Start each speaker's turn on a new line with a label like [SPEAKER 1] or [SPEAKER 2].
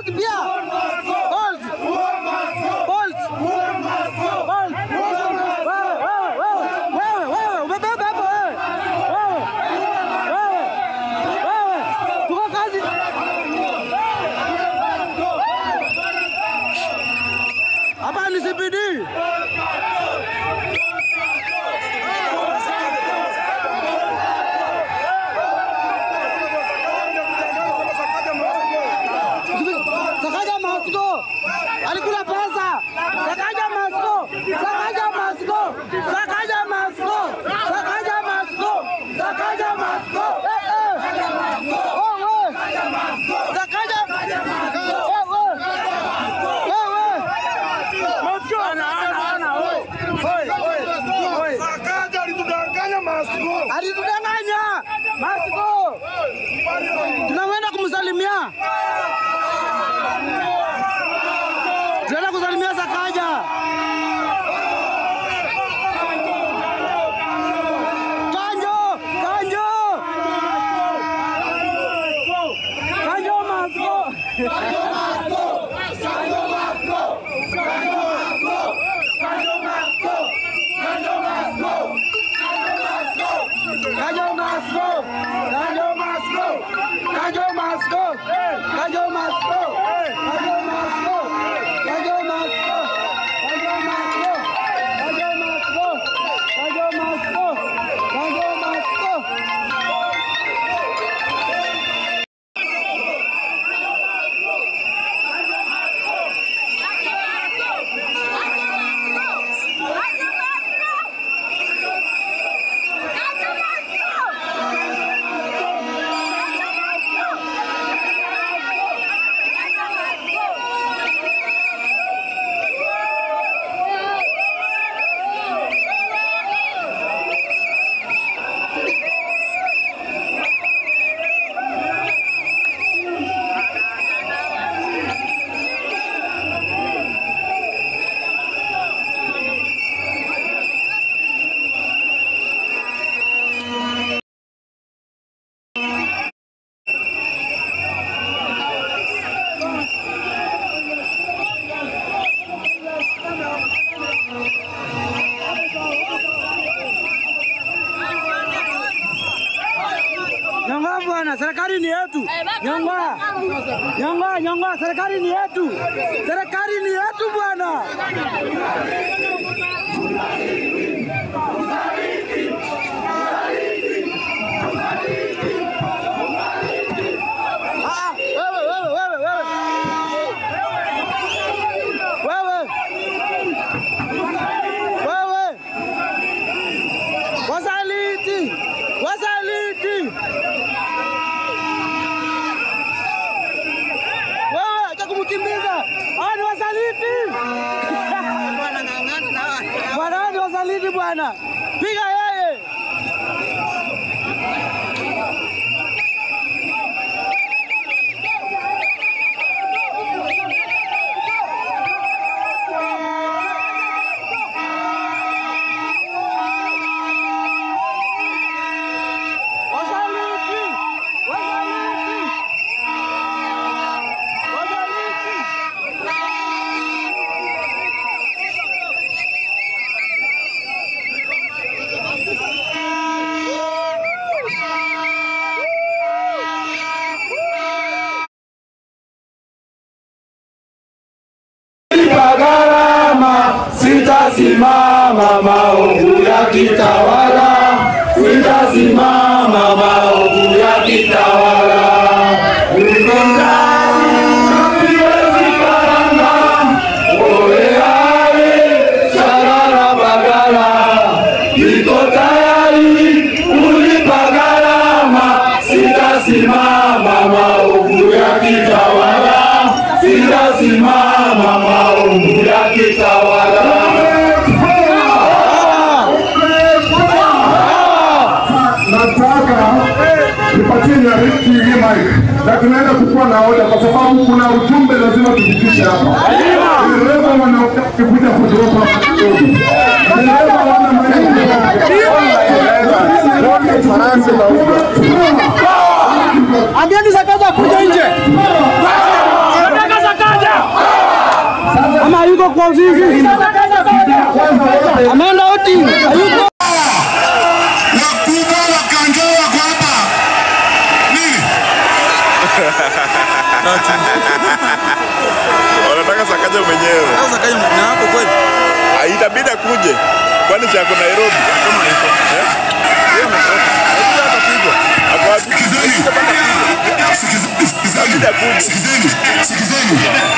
[SPEAKER 1] Bolt pia. Bolt. Bolt. Bolt. Wewe, wewe, wewe, wewe, umebeba hapo wewe. Wewe. Wewe. Wewe. Tuko kazi. Hapa ni CBD. Sakaja must go. Alikula pesa. Sakaja must go. Sakaja must go. Sakaja must go. Sakaja must go. Sakaja must go. Eh, eh. Oh, eh. Sakaja. Oh, eh. Eh, eh.
[SPEAKER 2] Must go. Ana, ana, ana. Oi. Oi, oi. Sakaja alitudanganya, must go.
[SPEAKER 1] Alitudanganya. Must go. Tunaenda kumsalimia. Tunaenda kusalimia Sakaja. Kanjo, Kanjo. Kanjo must go.
[SPEAKER 2] Kanjo must go. Kanjo must go. Kanjo must go. Kanjo must go. Kanjo must go.
[SPEAKER 1] Kanjo must go. Kanjo must go. Kanjo must go. Kanjo must go. Kanjo must go. Kanjo must go. Kanjo must go. Kanjo must go. Kanjo must go. Kanjo must go. Nyonga bwana, serikali ni yetu. Nyonga. Nyonga, nyonga, serikali ni yetu. Serikali ni yetu bwana. Ah, wewe, wewe, wewe, wewe. Wewe. Wewe. Wasaliti. Wasaliti. Wewe acha kumkimbiza. Hawa ni wasaliti. Bwana, hawa ni wasaliti bwana. Piga yeye. Wasaliti. Wasaliti. Wasaliti.
[SPEAKER 2] Gharama sitasimama, maovu yakitawala, sitasimama, maovu yakitawala. Upinzani siwezi karanga, oe ae, sharara bagala, niko tayari kulipa gharama, sitasimama, maovu yakitawala, sitasimama, maovu yakitawala.
[SPEAKER 3] Nataka nipatie Nyariki hii mic na tunaenda kukuwa na oda kwa sababu kuna ujumbe lazima tufikishe hapa. Dereva wanaotaka kuja kudropa hapa kidogo. Dereva wana maneno.
[SPEAKER 1] Ambieni Sakaja kuja nje. Nataka kwa ofisi. Ameenda oti. Hayuko.
[SPEAKER 3] Wakubwa wa Kanjo wako hapa. Nini?
[SPEAKER 4] Wanataka Sakaja mwenyewe.
[SPEAKER 5] Sasa Sakaja na hapo kweli.
[SPEAKER 4] Itabidi akuje. Kwani si ako Nairobi?
[SPEAKER 5] Kama yuko.
[SPEAKER 4] Eh?
[SPEAKER 5] Yeye ametoka. Lakini atapigwa.
[SPEAKER 4] Ako wapi?
[SPEAKER 3] Sikizeni. Sikizeni.
[SPEAKER 4] Itabidi akuje.
[SPEAKER 3] Sikizeni. Sikizeni.